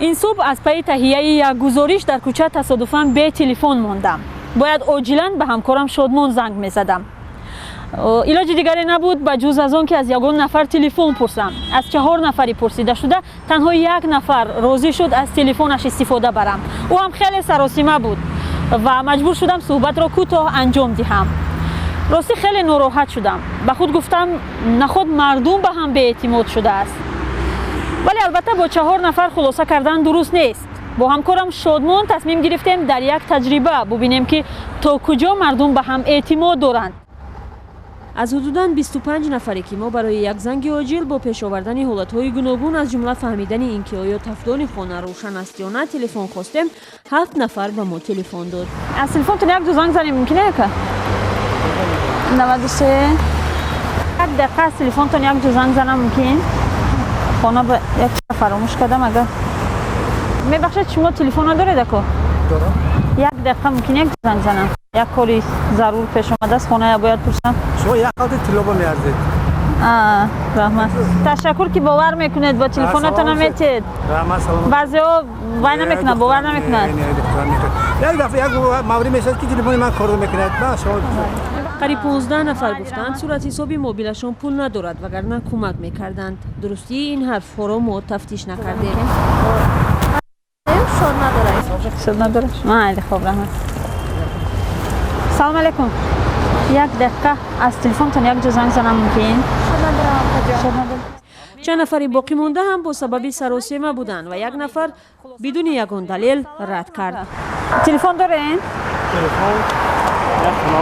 Ин субҳ аз пайи таҳияи як гузориш дар кӯча тасодуфан бе телефон мондам. Бояд оҷилан ба ҳамкорам Шодмон занг мезадам. Илоҷи дигаре набуд, ба ҷуз аз он ки аз ягон нафар телефон пурсам. Аз 4 нафари пурсидашуда танҳо як нафар розӣ шуд аз телефонаш истифода барам. Ӯ ҳам хеле саросима буд ва маҷбур шудам суҳбатро кӯтоҳ анҷом диҳам. Ростӣ, хеле нороҳат шудам. Ба худ гуфтам, наход мардум ба ҳам беэътимод шудааст. Вале албатта, бо 4 нафар хулоса кардан дуруст нест. Бо ҳамкорам Шодмон тасмим гирифтем дар як таҷриба бубинем, ки то куҷо мардум ба ҳам эътимод доранд. Аз ҳудудан 25 нафаре, ки мо барои як занги оҷил бо пеш овардани ҳолатҳои гуногун, аз ҷумла фаҳмидани ин ки оё тафдони хона рӯшан аст ё на, телефон хостем, ҳафт нафар ба мо телефон дод. Аз телефонтон як ду занг занем, мумкин яка 93? Як дақиқа аз телефонтон як ҷо занг занам, мумкин? Хона ба як фаромӯш кардам. Агар мебахшед, шумо телефон надоред, ако? Як дақиқа мумкин як занг занам? Як кори зарур пеш омадааст, хона бояд пурсам. Шумо як қалти тилло ба меарзед. Раҳмат, ташаккур, ки бовар мекунед, бо телефонатона метиҳед. Раҳмат, салом. Баъзеҳо вай намекунад, бовар намекунад. Як дафъа як маврид мешавад, ки телефони ман кор мекунад. Шумо Қариб 15 нафар гуфтанд, суратҳисоби мобилашон пул надорад, вагарна кӯмак мекарданд. Дурустии ин ҳарфҳоро мо тафтиш накардем. Шод надорад. Майли, хоб, раҳмат. Салом алейкум, як дақиқа аз телефонтон як ҷо занг занам, мумкин? Чанд нафари боқӣ монда ҳам бо сабаби саросема буданд ва як нафар бидуни ягон далел рад кард. Телефон дорен? Телефон як хона.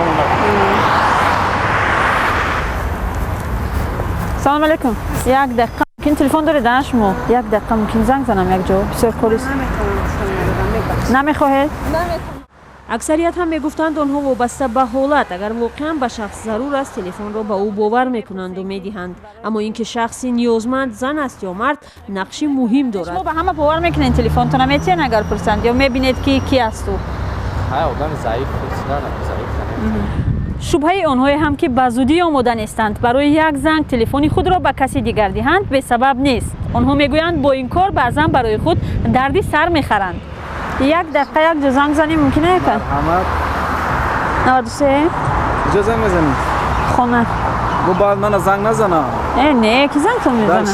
Салом алейкум, як дақиқа мумкин телефон доред, а шумо? Як дақиқа мумкин занг занам як ҷо? Бисёр корист. Намехоҳед? Аксарият ҳам мегуфтанд, онҳо вобаста ба ҳолат, агар воқеан ба шахс зарур аст, телефонро ба ӯ бовар мекунанду медиҳанд. Аммо ин ки шахси ниёзманд зан аст ё мард, нақши муҳим дорад. Шумо ба ҳама бовар мекунед, телефонтона метиҳен, агар пурсанд, ё мебинед, ки ки аст ӯ? Одами заиф. Шубҳаи онҳое ҳам, ки ба зудӣ омода нестанд барои як занг телефони худро ба каси дигар диҳанд, бесабаб нест. Онҳо мегӯянд, бо ин кор баъзан барои худ дарди сар мехаранд. Як дақиқа як ҷо занг занем, мумкин яка? 93. Куҷо занг мезанӣ? Хона. Бо баъд мана занг назана. Э, не, ки зангтон мезана?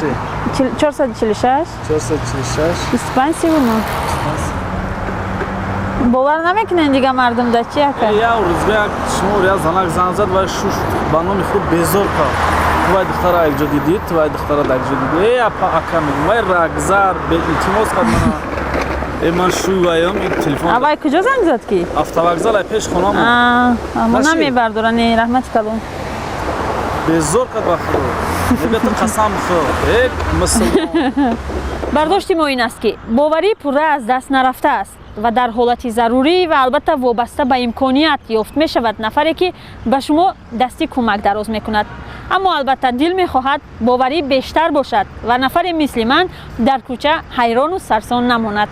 446. 446. 25 39. Бовар намекунен дига мардум да чи, ака? Я рӯзга як шумо як занак занг зад ва шуш ба номи худ безор кард. Ту вай духтара якҷо дидӣ, ту вай духтара якҷо дидӣ. Э, апа, ака, мегум, вай рагзар беилтимос кард мана. Э, ман шӯй ваём ин телефон. Авай куҷо занг зад ки? Автовокзал, ай пеш хонамон. Мо намебардора, не, раҳмати калон. Безор кард ба худо. Мега, ту қасам бихӯр. Э, мусулмон. Бардошти мо ин аст, ки боварӣ пурра аз даст нарафтааст ва дар ҳолати зарурӣ ва албатта вобаста ба имконият ёфт мешавад нафаре, ки ба шумо дасти кӯмак дароз мекунад. Аммо албатта, дил мехоҳад боварӣ бештар бошад ва нафаре мисли ман дар кӯча ҳайрону сарсон намонад.